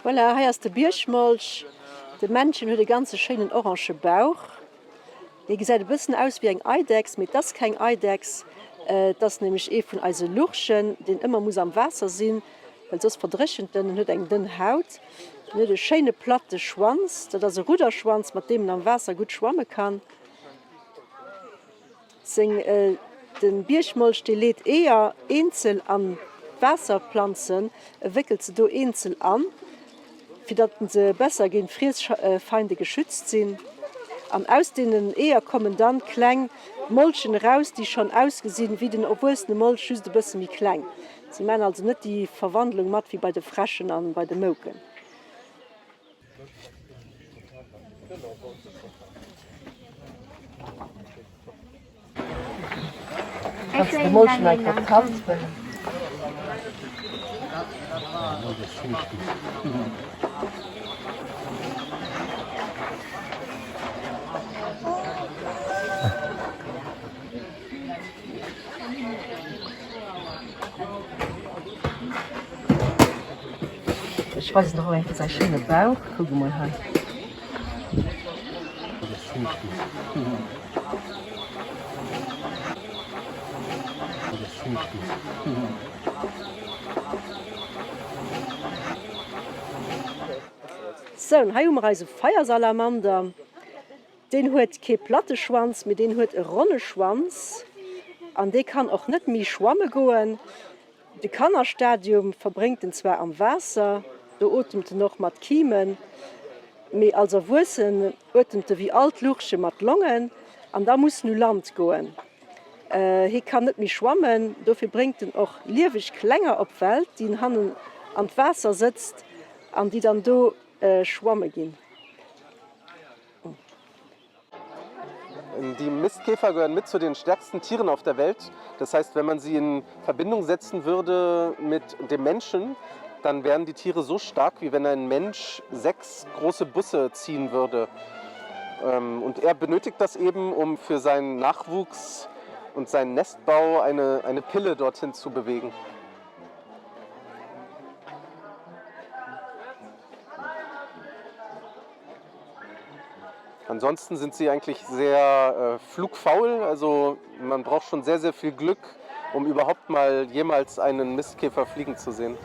Voilà, hei ass de Biergmolch. De Männchen huet e ganze schéinen orange Bauch. Hie gesäit e bëssen aus wéi eng Eidechs, mee et ass keng Eidechs. Et ass nämlech ee vun eise Lurchen, deen ëmmer muss am Waasser sinn, well soss verdréchent en. En huet eng dënn Haut. En huet e schéine platte Schwanz, dat ass e Rudderschwanz, mat deem en am Waasser gutt schwamme kann. Seng De Biergmolch dee leet Eeër eenzel an d'Waasserplanzen, e wéckelt se do eenzel an, fir datt se besser géint Friessfeinde geschützt sinn. An aus deenen Eeër kommen dann kleng Molchen eraus, déi schonn ausgesinn wéi den erwuessene Molch, just e bësse méi kleng. Se maachen also net déi Verwandlung mat wéi bei de Fräschen an bei de Mouken. Kanns de mol schon eng Kéier d'Hand huelen? Ech weisen der och eng Kéier säi schéine Bauch. Kuck emol hei. Sou, an hei hu mer eise Feiersalamander. Deen huet kee platte Schwanz, mee deen huet e ronne Schwanz an dee kann och net méi schwamme goen. De Kannerstadium verbréngt en zwar am Waasser, do otemt en och mat Kimen, mee als Erwuessen otemt e wéi all d'Lurche mat Longen an da muss en u Land goen. Hie kann net méi schwammen, dofir bréngt en och lieweg Klenger op d'Welt, déi en hannen an d'Waasser sëtzt an déi dann do schwamme ginn. Die Mistkäfer gehören mit zu den stärksten Tieren auf der Welt. Das heißt, wenn man sie in Verbindung setzen würde mit dem Menschen, dann wären die Tiere so stark, wie wenn ein Mensch sechs große Busse ziehen würde. Ähm, und er benötigt das eben, um für seinen Nachwuchs und seinen Nestbau eine, eine Pille dorthin zu bewegen. Ansonsten sind sie eigentlich sehr äh, flugfaul, also man braucht schon sehr, sehr viel Glück, um überhaupt mal jemals einen Mistkäfer fliegen zu sehen.